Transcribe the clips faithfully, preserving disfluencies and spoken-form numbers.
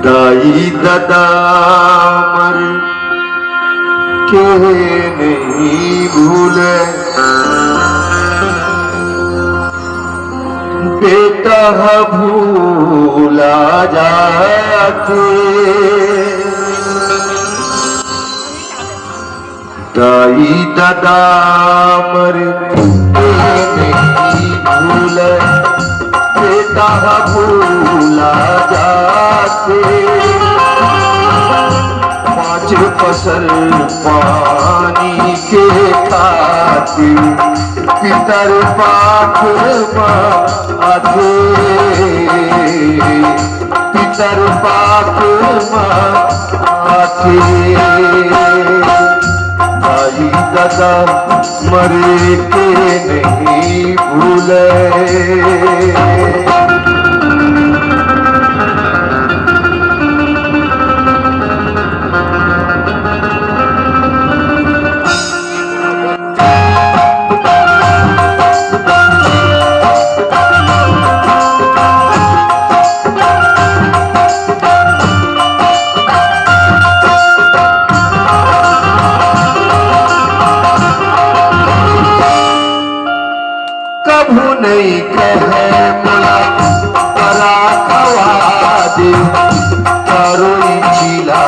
दाई ददा मर के नहीं भूले, बेटा ह भूला जाथे। दाई ददा मर के नहीं भूले, बेटा ह भूला जाथे। पाँच फसल पानी के खातिर पितर पाक म आथे, पितर पाक म आथे। दाई ददा मरे के नहीं भूले। कभू नहीं कहे मोला परा खवा दे, तरोई जिला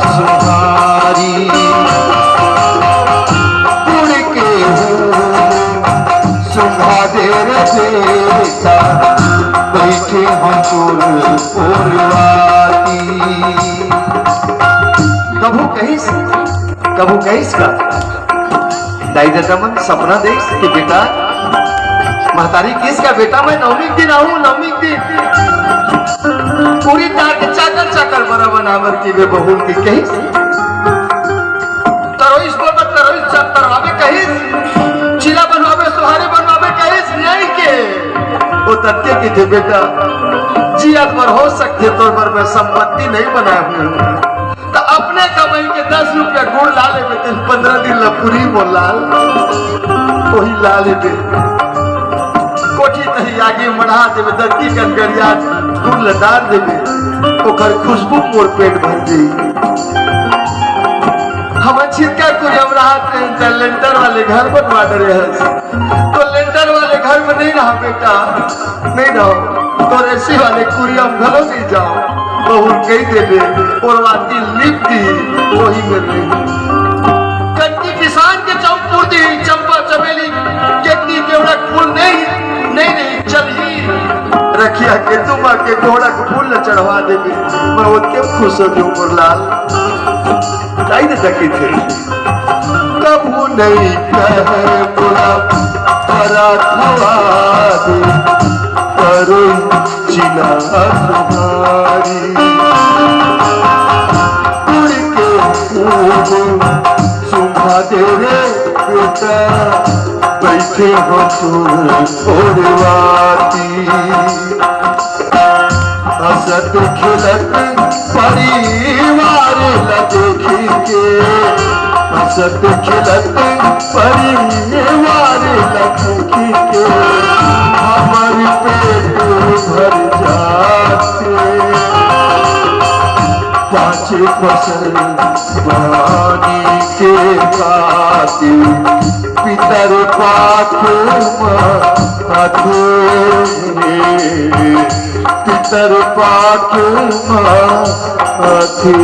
सुहारी। गुड़ के हूँ सुंघा दे रे बेटा, बैठे हम तोर ओरवाती। कभू कहिस, कभू कहिस का? दाई ददा मन सपना देख के बेटा, महतारी किस का बेटा, मैं नवमी के दिन आहूँ, नवमी के दिन पूरी तार के चाकर चाकर बरा बनावर की वे बहुल की कहिस। तरोइस बोलबे, तरोइस च-, तरवाबे कहिस, चीला बनवाबे, सोहारी बनवाबे कहिस, नहीं के। वो तत्ते की थे बेटा, जियत बर हो सकते तोर बर मैं संपत्ति नहीं बनाए हूँ। त अपने कमाई के दस रुपया गुड़ ला लेबे, तेन पंद्रह दिन ला पूरी मोर लाल, वही ला लेबे। कोठी तही आगी मढ़ा देबे, दरकी कन गरिया गुड़ ला डाल देबे, ओकर खुशबू मोर पेट भर जाई। हमर छितका कुरिया म रहत रहेन, त लेंटर वाले घर बनवा डरे हस। तो लेंटर वाले घर में नहीं रहा बेटा, नहीं रहो। तो एसी वाले कुरिया म घलो नहीं जाओ। बहुत कही देबे, ओरवाती लिप दी, वही में रही। कत्ती पिसान के चौक पुर दी, चंपा चमेली, केतकी केवड़ा फूल नहीं, नहीं, नहीं, चल ही। रखिया के तुमा के कोहड़ा के फूल ल चढ़वा देबे, मैं ओतके खुश हो जाऊं मोर लाल। दाई ददा कहिथे, कभू नहीं कहे मोला परा खवा दे, तरोई जिला सुहारी। उड़ के ऊब सुंघा दे रे बेटा, बैठे हो तोर ओरवाती। हंसत खेलत परिवार ला देखी के, हंसत खेलत परिवार ला देखी के, हमर पेट भर जाथे। पाँच फसल पानी के खातिर पितर पाक म आथे, पितर पाक म आथे।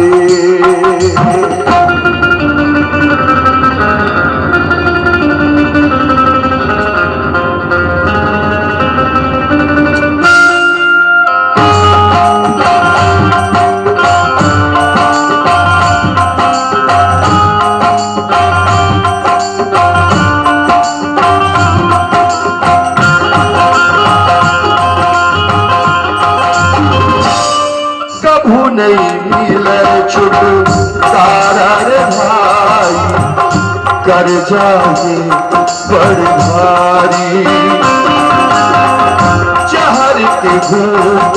कभू नहीं मिले छुटकारा रे भाई, कर्जा हे बड़ भारी। जहर के घूंट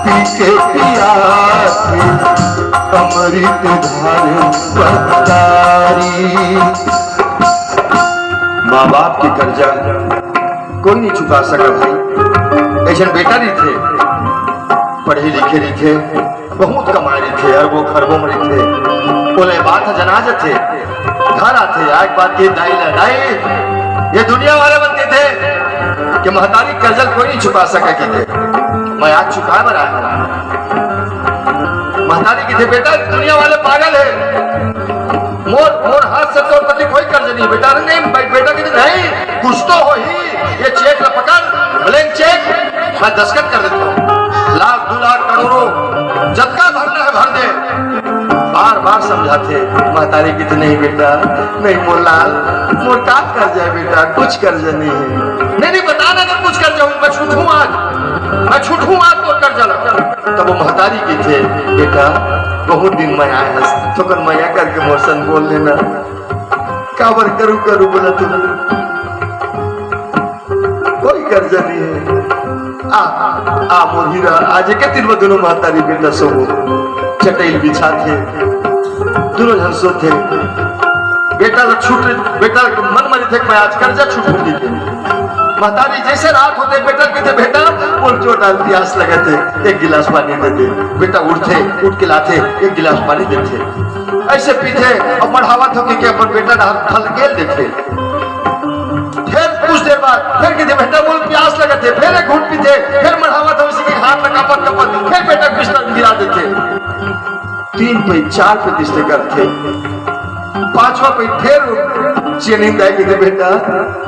पी के पिया के, अमृत धार पतारी। माँ बाप के कर्जा कोई नहीं चुका सका भाई। ऐसन बेटा रहिथे, पढ़े लिखे रहिथे, बहुत कमाए रहिथे, अरबों खरबों में रहिथे। ओला बात ह जना जथे, घर आथे, आए के बाद के दाई ला, "दाई, ये दुनिया वाले मन कहिथे कि महतारी के कर्जा ल कोई नहीं चुका सके," कहिथे, "मैं आज चुकाए बर आए हंव।" महतारी कहिथे, "बेटा, दुनिया वाले पागल हे, मोर, मोर हाथ से तोर प्रति कोई कर्ज नहीं।" बेटा, "अरे नहीं भाई।" बेटा कहिथे, "नहीं, कुछ तो होही, ये चेक ला पकड़, ब्लैंक चेक, मैं दस्तखत कर देता हूँ, लाख, दू लाख, करोड़ों, जतका भरना हे भर दे।" बार बार समझाथे, महतारी कहिथे, "नहीं बेटा, नहीं मोर लाल, मोर का कर्जा हे बेटा, कुछ कर्जा नहीं हे।" "नहीं, नहीं, बता ना, अगर कुछ कर्जा होही, मैं छूटहूँ आज, मैं छूटहूँ आज तोर कर्जा ला।" तब वो महतारी कहिथे, "बेटा, बहुत दिन में आए हस, थोकन मया करके मोर संग बोल लेना, काबर करू करू बोला तू, कोई कर्जा नहीं हे। आ, आ मोर हीरा।" आज एके तीर में दोनों महतारी बेटा सोवो, चटई ल बिछाथे, दोनों झन सोथे। बेटा ला छूट, बेटा के मन म रहिथे कि मैं आज कर्जा छूटहूँ कहिके। महतारी जैसे रात होथे, बेटा कहिथे, "बेटा, मोर जोरदार पियास लगत हे, एक गिलास पानी दे दे।" बेटा उठथे, उठ के लाथे, एक गिलास पानी देथे। अइसे पीथे अउ मढ़ावत हों कहिके अपन बेटा डहर ढलकेल देथे। फेर कुछ देर बाद फेर कहिथे, "बेटा, मोर पियास लगत हे।" फेर एक घूंट पीथे, फेर मढ़ावत हों, अइसे के हाथ ला कांपत कांपत फेर बेटा के बिस्तर में गिरा देथे। तीन पइत, चार पइत अइसने करथे। पांचवा पइत फेर चियनिन दाई कहिथे, "बेटा,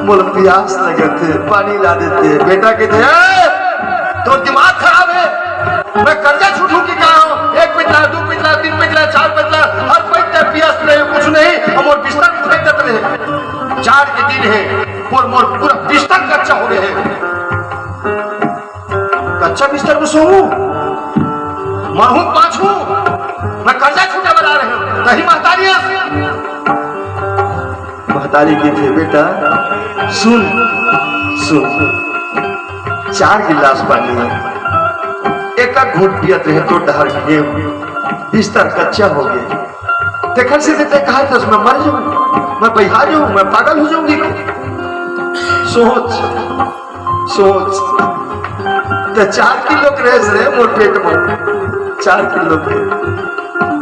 मोला पियास लगत हे, पानी ला देते।" बेटा कहिथे, "ए, तोर दिमाग खराब हे? मैं कर्जा छूटहूँ कि का हों? एक पइत ला, दू पइत ला, तीन पइत ला, चार पइत ला, हर पइत तैं पियास नहीं, कुछ नहीं, अउ मोर बिस्तर में फेंक देत रहे। जाड़ के दिन हे, मोर, मोर पूरा बिस्तर कच्चा हो गए हे।" "कच्चा बिस्तर में सोहूँ, मरहूँ, बांचहूँ, मैं कर्जा छूटे बर आए रहेंव, नहीं महतारी अस।" महतारी कहिथे, "बेटा, सुन, सुन, चार गिलास पानी हे, एक घूंट पियत रहे तो डहर गे, बिस्तर कच्चा हो गए, तेखर सेती तैं कहत हस, मैं मर जाहूँ, मैं बइहा जाहूँ, मैं पागल हो जाहूँगी।" सोच, सोच, तैं चार किलो के रहेस रे मोर पेट में, चार किलो के।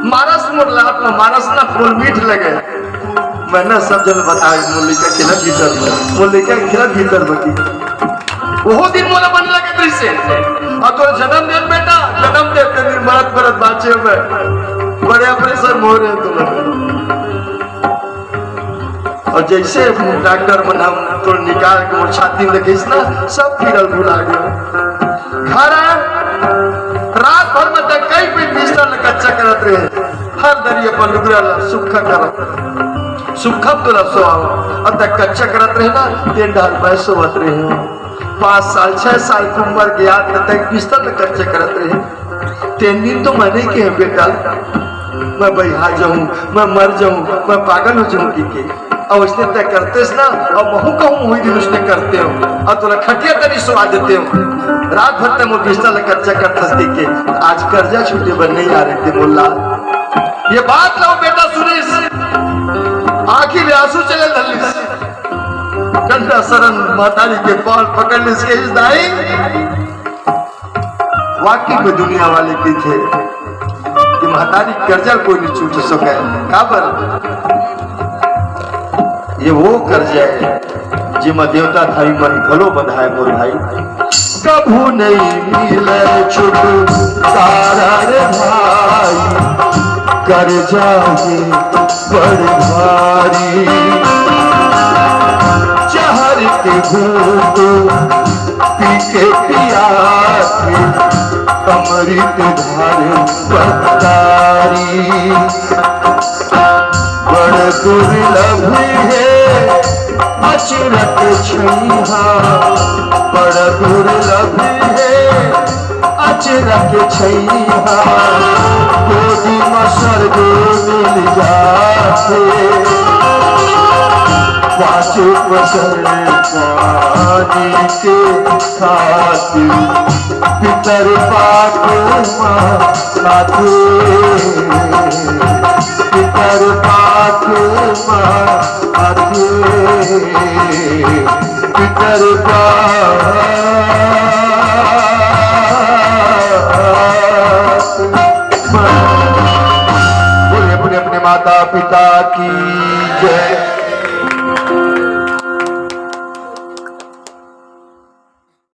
मारस मोर लात में, मारस ना, मोर मीठ लगे। मैं ना सब झन बताए, मोर लइका खेलत भीतर में, मोर लइका खेलत भीतर में कि ओहो दिन मोला बने लगत रहिसे। अउ तोर जनम देन बेटा, जनम देन, तेन दिन मरत मरत बांचे हंव मैं। बड़े ऑपरेशन हो रहे हैं तुम्हारे। अउ जइसे डॉक्टर मन ह तोर निकाल के मोर छाती में रखिस ना, सब पीरा ल भुला गेंव। घर आए, रात भर में तैं कई पइत बिस्तर ल कच्चा करत रहे, हर दरी अपन लुगरा ल सूखा करत, सूखा तोला सोवावंव, अउ तैं कच्चा करत रहे ना, तेन डहर मैं सोवत रहेंव। पांच साल, छह साल के उमर के आत तक बिस्तर ल कच्चा करत रहे। तेन दिन तो मैं नइ कहेंव, "बेटा, मैं बइहा जाहूँ, मैं मर जाहूँ, मैं पागल हो जाहूँ," कहिके। अउ अइसने तैं करतेस ना, अउ महूँ कहूँ, उही दिन अइसने करतेंव, अउ तोला खटिया तरी सोवा देतेंव। रात भर तैं मोर बिस्तर ल कच्चा करथस कहिके, आज कर्जा छूटे बर नइ आए रहिते मोर लाल। ये बात ला वो बेटा सुनिस, आँखी ले आंसू चले धर लिस। कंटा सरन महतारी के पाँव पकड़ लिस, कहिस, "दाई, वाकई में दुनिया वाले कहिथे कि महतारी के कर्जा ल कोई नहीं छूट सके।" काबर? ये वो कर्जा हे, जेमा देवता धारी मन घलो बंधाए, मोर भाई। कभू नहीं मिले छुटकारा रे भाई, कर्जा हे बड़ भारी। जहर के घूंट पी के पियास, अमृत धार बंधारी। बड़ दुर्लभ हे अचरक छइहां, बड़ दुर्लभ हे अचरक छइहां। गोदी म सरगो मिल जाथे, पाँच पसर पानी के खातिर। पितर पाक मा आथे, पितर पाक मा आथे, पितर पाक। माता पिता की जय।